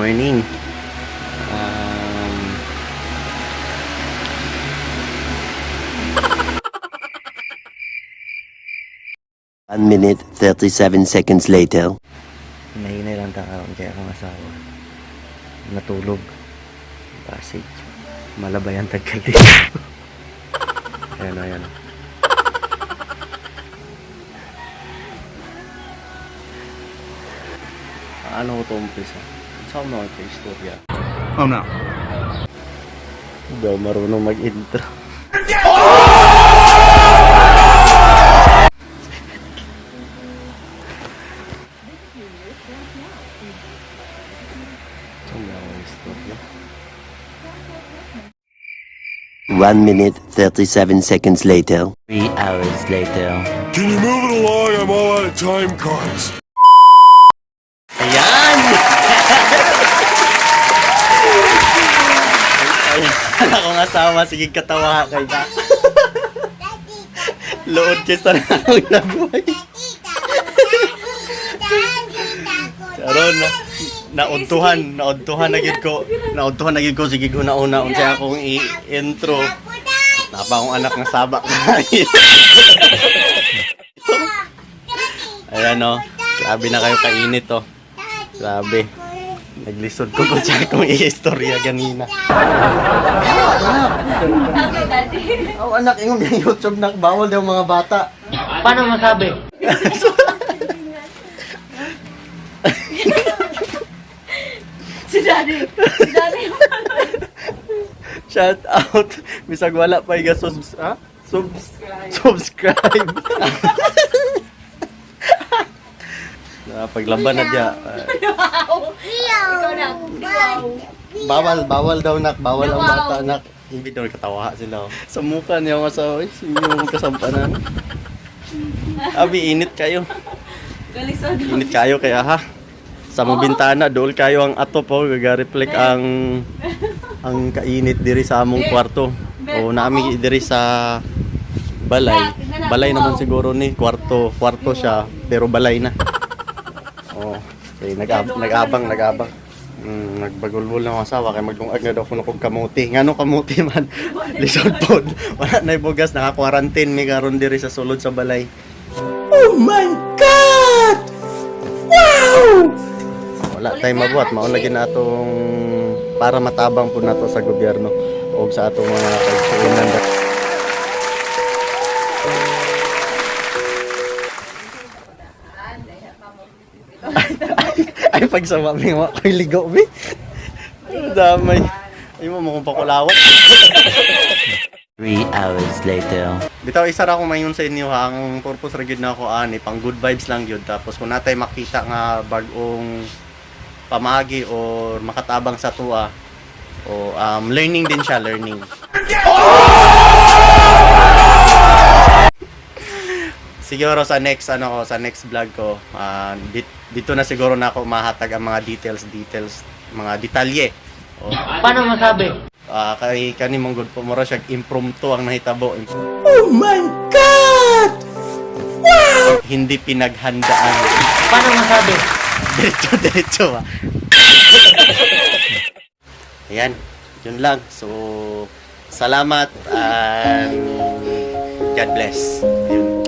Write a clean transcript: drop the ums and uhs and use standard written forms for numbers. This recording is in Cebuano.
Morning. 1 minute, 37 seconds later. Nahinay lang ta karon kaya akong asawa. Natulog. Pasig. Malabayan tagkal dito. Ayan o, ayan o. Ano ko ito umpisa? Saan mo ito istorya? Oh no. Hindi ako marunong mag-intro. Saan ba ako istorya? 1 minute, 37 seconds later. 3 hours later. Can you move it along? I'm all out of time cards. Ayan! Ayan, akong asawa, sige katawa kay ka. Lood kesa na akong nabuhay. Karon na naudtuhan, naudtuhan na gid ko. Naudtuhan na gid ko sige guna-una unsa akong i-intro. Napa akong anak nga saba. Ayan oh. Grabe na kayo kainit oh. Grabe. Naglisod ko kung sa akong i-istorya ganina. Oh, anak, ingong yung YouTube nak bawal daw mga bata. Paano masabi? Si Daddy. Si Daddy. Shout out. Bisag wala pa iga subs, ha? Subscribe. Na paglaban na diya. Wow. Ikaw na. Wow. Bawal, bawal daw nak, bawal ang Wow. bata nak. Hindi daw katawa sila. Oh. Sa mukha niya ang asawa, eh, sino yung kasampanan? Abi, init kayo. Galisod. Init kayo kaya ha. Sa mong bintana, dool kayo ang atop oh, gaga-reflect ang kainit diri sa among kwarto. O nami diri sa balay. Balay naman siguro ni kwarto, kwarto siya pero balay na. Oh, okay, nag-abang, nag-abang. Nagbagulbol na akong asawa kay maglungag na daw kuno kog kamuti. Ngano kamuti man? Lisod pod. Wala na bugas, naka-quarantine mi karon diri sa sulod sa balay. Wala tay mabuhat, mao lagi na atong para matabang po nato sa gobyerno o sa atong mga kaigsuonan. Ay, pagsama mi wa koy ligo mi. Damay. Ay mo mo kong pakulawat. 3 hours later. Bitaw isa ra akong mayon sa inyo ha, ang purpose ra gyud na ako ani pang good vibes lang gyud tapos kung natay makita nga bag-ong pamagi or makatabang sa tuwa o learning din siya, learning. Siguro sa next ano ko, sa next vlog ko, dito na siguro na ako mahatag ang mga details, details, mga detalye. O, Paano masabi? Kay kani mong good po mura siya impromptu ang nahitabo. Hindi pinaghandaan. Paano masabi? Diretso, diretso ah. Ayan, yun lang. So, salamat and God bless. Ayun.